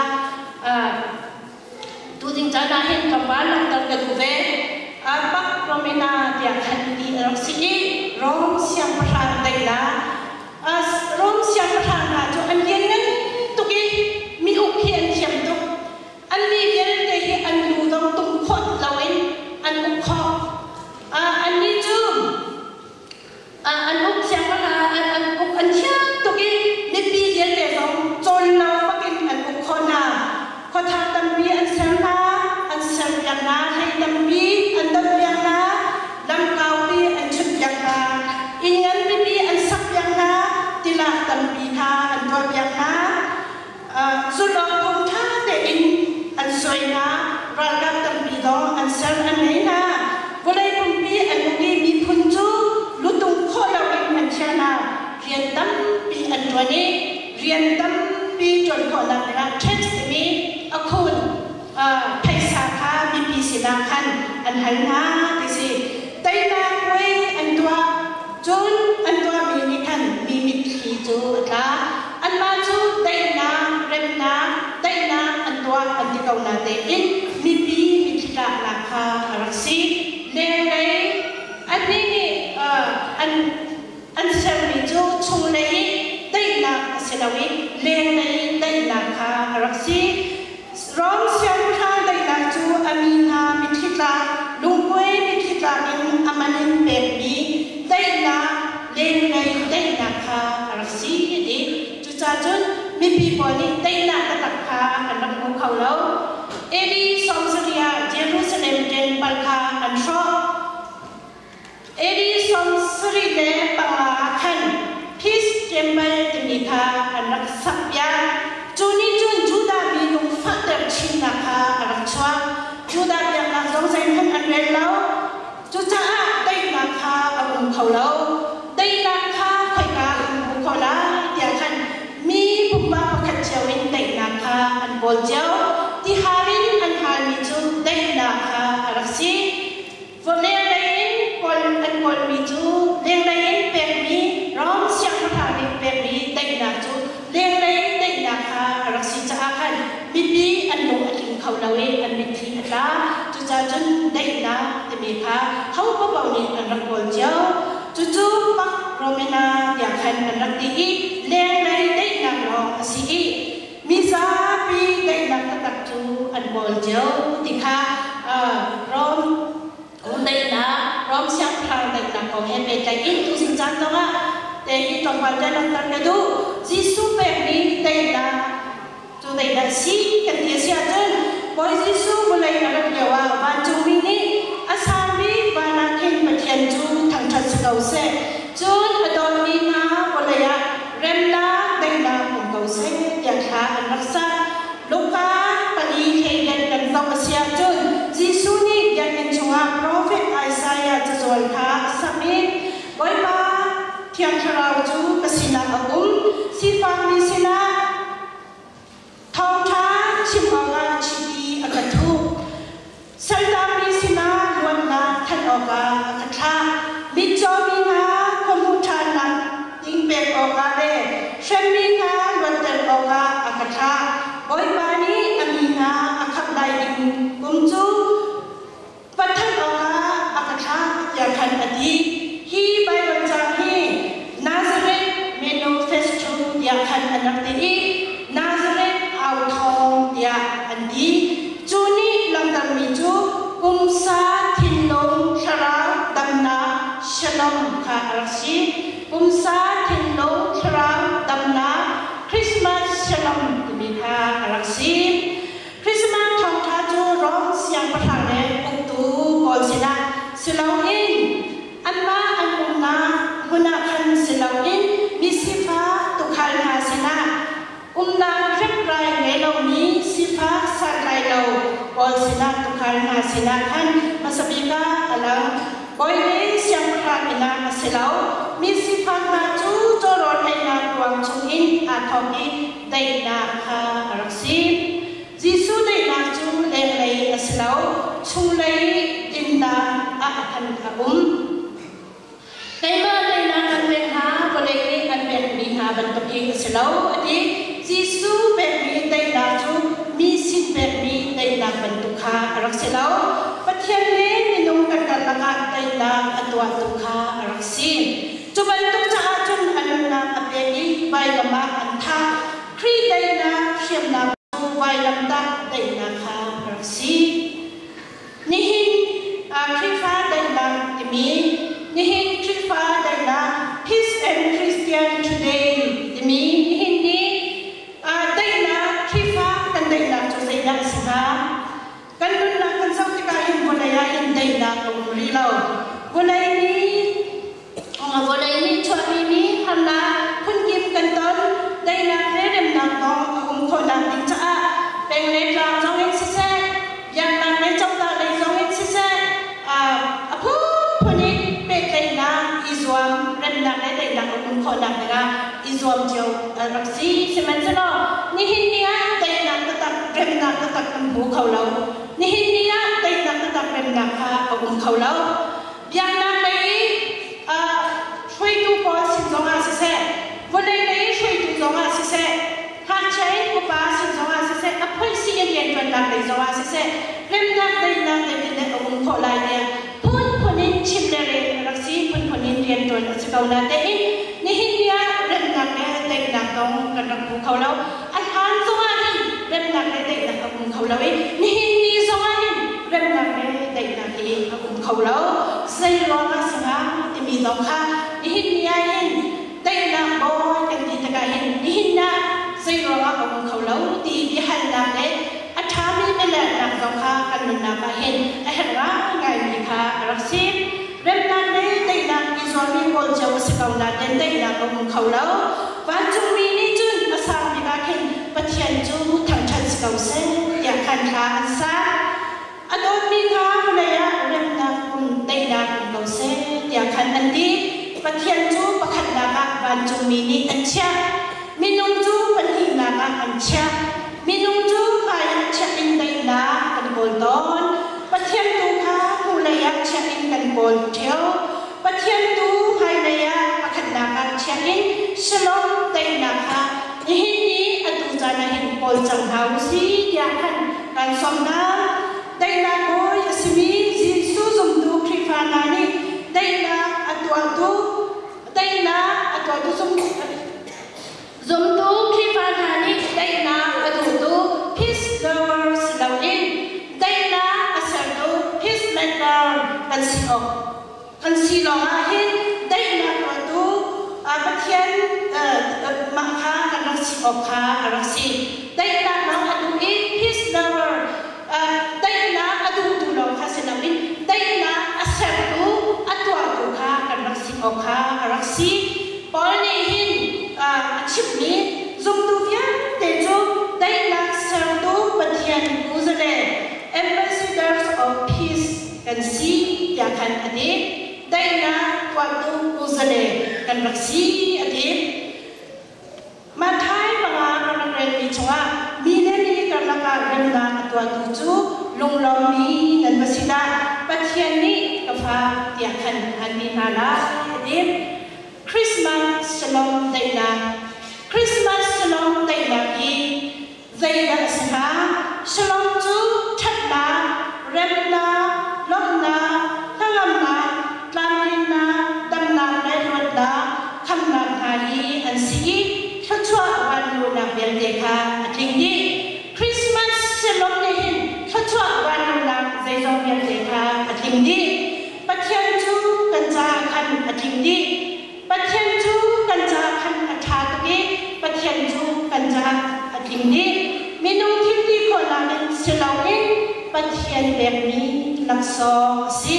S4: tuzing caan ah hin tlawmpal langhter ka duh ve. Pak Romina tiah khan ti a rak si i Rom siangpahrang daihnak. Rom siangpahrang hna cu an lianngan tuk i mi uk hi an thiam tuk. An mi vialte hi an lu dong tum khawt loin an uk khawh. Annih cu An uk siangpahrang an uk an thiam tuk i mipi vialte zong cawn lo bakin an uk khawh hna. Khuathar tampi an ser hna, an serpiak hna, hlei tampi an donhpiak hna, lam kaupi an chunhpiak hna, inn ngan pipi an sakpiak hna, tilak tampi kha an tuahpiak hna. Zulh awk phung ṭha tein an suai hna, ralkap tampi zong an ser an ngei hna. Vawlei pumpi an uk i miphun cu lutung khawh loin an chia hna. Rian tampi an ṭuan i rian tampi ṭuan khawhnak dingah tax timi a khun phaisa kha mipi sinah khan an hal hna ti si. Teinak puai an tuah. Cun an tuahmi nih khan mi mitthli cu a tla. Anmah cu daihnak, remnak, daihnak an tuah an ti ko natein mipi mitthli tlaknak kha a rak si. Lenglei annih nih an an sermi cu chunglei i daihnak a si lo i lenglei daihnak kha a rak si. Rom siangpahrang daihnak cu a mi hna mitthli tlak, lungkuai mitthli tlak in a man in pekmi daihnak, lenglei daihnak kha a rak si a ti. Cucaah cun mipi pawl nih daihnak taktak kha an rak hmu kho lo. AD 70 ah Jerusalem temple kha an hrawh. AD 75 ah khan Peace Temple timi kha an rak sakpiak. Cu nih cun Judah mi lungfahter chinnak kha a rak chuak. Judah biaknak zong zeihmanh an rel lo. Cucaah daihnak kha a um kho lo. Daihnak kha khoika an hmu khawh lai tiah khan mi pumpak pakhat cio in daihnak kha an kawl cio. Tihal in an halmi cu daihnak kha a rak si. Lenglei in kawl an kawlmi cu lenglei in pekmi Rom siangpahrang nih pekmi daihnak cu lenglei daihnak kha a rak si caah khan mipi an lung a tling kho lo i an mitthli a tla. Cucaah cun daihnak timi kha ho paoh nih an rak kawl cio. Cucu Pak Romina tiah khan an rak ti i lenglei daihnak lawng a si i mizapi daihnak taktak cu an kawl cio ti kha Rom daihnak, Rom siangpahrang daihnak kong he pehtlaih in tuzing caan zongah te hi tlawmpal te langhter ka duh. Jesuh pekmi daihnak cu daihnak si kan ti a si ahcun Bawi Jesuh vawlei a rat lio ah vancungmi nih a sang bik van ah khin Pathian cu thangṭhat si ko seh. Cun a dawtmi hna vawlei ah remnak daihnak um ko seh tiah thla an rak sak. Luka pali hleiriat kan zoh a si ahcun Jesuh nih biakinn chungah profet Isaiah cazual kha a sak i Bawipa Thiang Thlarau cu ka sinah a um, sifakmi sinah thawngṭha chim awkah chiti a ka thuh. Saltami sinah luatnak thanh awkah a ka thlah. Mitcawmi hna khuahmuh ṭhannak ding pek awkah le hremmi hna luatter awkah a ka thlah. Bawipa nih a mi hna a khamh lai ding kum cu va thanh awkah a ka thlah tiah khan a ti. Hi Baibal caang hi Nazareth Manifesto tiah khan an rak ti i. Pumsa, thinlung, thlarau damnak shalom kha a rak si. Pumsa, thinlung, thlarau damnak Christmas shalom timi kha a rak si. Christmas thawngṭha cu Rom siangpahrang le uktu pawl sinah si loin anmah an umnak hmun ah khan si loin mi sifak tuukhal hna sinah umnak hriamtlai ngei lomi sifak santlai lo pawl sinah tuukhal hna sinah khan hmasa bik ah a lang. Bawi le siangpahrang inn ah a si lo. Mi sifak hna cu cawrawl einak kuang chungin aa thawk i daihnak kha a rak si. Jesuh daihnak cu lenglei a si lo, chunglei dinnak ah khan a um. Keimah daihnak kan pek hna, vawlei nih an pekmi hna bantuk hi a si lo, a ti. Jesuh pekmi daihnak cu mi sin pekmi daihnak bantuk kha a rak si lo. Pathian le minung kan karlak ah daihnak a tuahtu kha a rak si. Cu bantuk caah cun a nunnak a pek i vailam ah an thah. Khrih daihnak hriamnam cu vailamtah daihnak kha a rak si. Nihin Khrihfa daihnak timi nihin Khrihfa daihnak Peace and Christian Today timi nihin ni daihnak Khrihfa kan daihnak cu zeidah a si hnga? Kan nunnak kan zoh tikah hin vawlei ah hin daihnak a um rih lo. Vawlei nih vawlei nih chuahmi mi harnak phunkip kan ton. Daihnak le remnak kong a um khawhnak ding caah peng le tlang zong in siseh, biaknak le cozah lei zong in siseh, a phunphun in pehtlaihnak i zuam, remnak le daihnak a um khawhnak dingah i zuam cio a rak si. Sihmanhsehlaw nihin ni ah daihnak taktak, remnak taktak kan hmu kho lo. Nihin ni ah daihnak taktak remnak kha a um kho lo. Biaknak lei i hruaitu pawl sin zongah siseh, vawlei lei i hruaitu zongah siseh, ngakchia in upa sin zongah siseh, a phoihsi in rianṭuannak lei zongah siseh, remnak daihnak zeitindah a um khawh lai tiah phunphun in chim le rel a rak si, phunphun in rianṭuan a si ko natein nihin ni ah remnak le daihnak kong kan rak hmu kho lo. A hlan zongah hin remnak le daihnak a um kho lo i nihin ni zongah hin remnak le daihnak hi a um kho lo. Zei ruangah si hnga timi zong kha nihin ni ah hin daihnak bawi kan ti tikah hin nihin ah zei ruangah a um kho lo ti biahalnak le a ṭhami bialehnak zong kha kan nunnak ah hin a herh ngaingaimi kha a rak si. Remnak le daihnak i zuammi pawl cio a si ko nain daihnak a um kho lo. Vancungmi nih cun a sang bik ah khin Pathian cu thangṭhat si ko seh tiah khan hla an sa. A dawtmi hna vawlei ah remnak um daihnak um ko seh tiah khan an ti. Pathian cu pakhatnak ah vancungmi nih an chiah. Minung cu pahnihnak ah an chiah. Minung cu hmai ah chiah in daihnak kan kawl tawn. Pathian tu kha hnulei ah chiah in kan kawl ṭheo. Pathian tu hmailei ah pakhatnak ah chiah in shalom daihnak kha nihin ni atu caan ah hin kawl cang hna u si tiah khan kan sawm hna. Daihnak bawi a simi Jesuh zumtu Khrihfa hna nih daihnak a tuahtu daihnak a tuahtu Zumtu Khrihfa hna nih daihnak a duhtu peace lovers si loin daihnak a sertu peacemaker kan si awk kan si lawngah hin daihnak tuahtu Pathian mah kha kan rak si awk kha a rak si. Daihnak lawng a duh i peace lover daihnak a duhtu lawng kha si loin daihnak a sertu a tuahtu kha kan rak si awk kha a rak si. Paul nih hin a chimmi zumtu vialte cu daihnak sertu Pathian kuzale ambassadors of peace kan si tiah khan a ti. Daihnak tuahtu kuzale kan rak si a ti. Matthai panga kan rak relmi chungah mi le mi karlak ah remnak a tuahtu cu lunglawmmi nan va si dah Pathian nih ka fa tiah khan an ti hna lai a ti. Christmas shalom daihnak Christmas shalom daihnak hi zeidah a si hnga? Shalom cu ṭhatnak, remnak, lawmhnak, hnangamnak, tlamtlinnak, damnak le luatnak, khamnak hna hi an si i thluachuah vanluhnak vialte kha a tling dih. Christmas shalom nih hin thluachuah vanluhnak zeizong vialte kha khan a tling dih. Pathian cu kan caah khan a ṭha tuk i Pathian cu kan caah a tling dih. Minung thil ti khawhnak in si loin Pathian pekmi laksawng a si.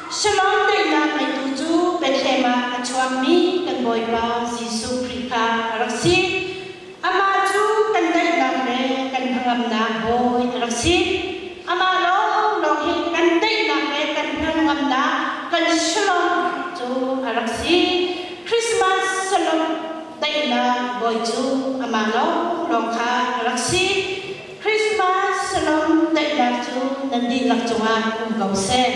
S4: Shalom daihnak ngeitu cu Bethlehem ah a chuakmi kan Bawipa Jesuh Khrih kha a rak si. Amah cu kan daihnak le kan hnangamnak Bawi a rak si. Amah lawnglawng hi kan daihnak le kan hnangamnak, kan shalom cu a rak si. Christmas shalom daihnak Bawi cu amah lawnglawng kha a rak si. Christmas shalom daihnak cu nan dihlak cungah um ko seh.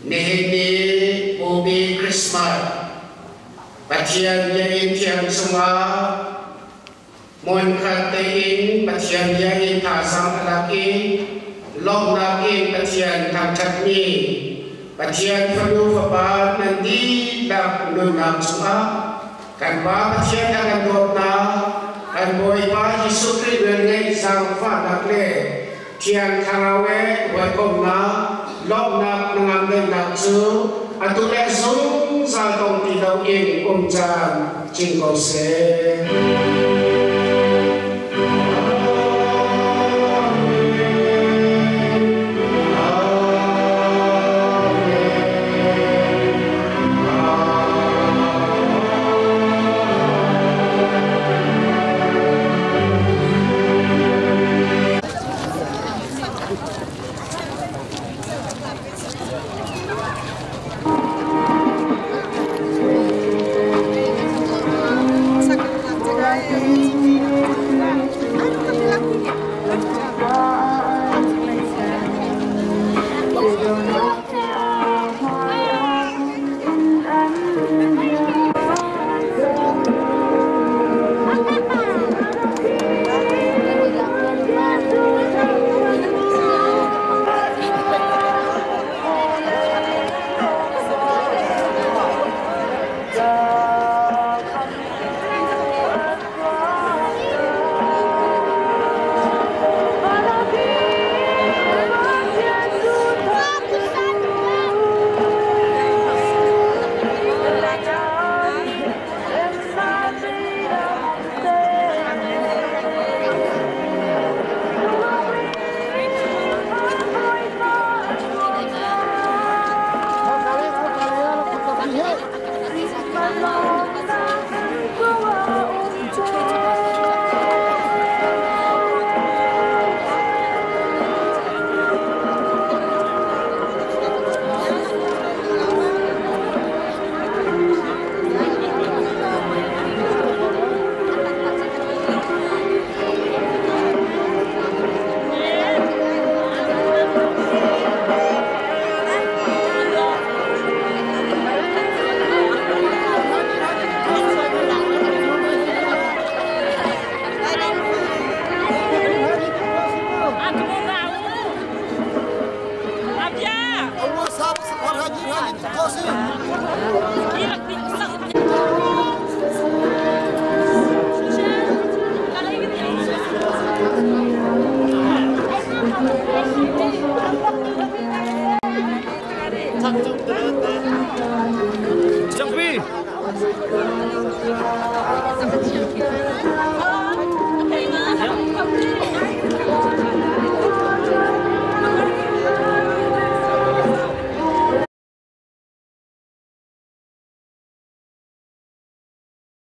S2: Nihin ni Bupi Christmas Pathian biakinn thiang chungah hmunkhat tein Pathian biakinn thazaang a lak i lawmhnak in Pathian thangṭhatmi Pathian fanu fapa nan dihlak nunnak chungah kan Pa Pathian a kan dawtnak, kan Bawipa Jesuh Khrih velngeih zaangfahnak le Thiang Thlarau he hawikomhnak, lawmhnak hnangamdaihnak cu atu le zungzal dong ti loin um caan cing ko seh.
S5: Jangpi.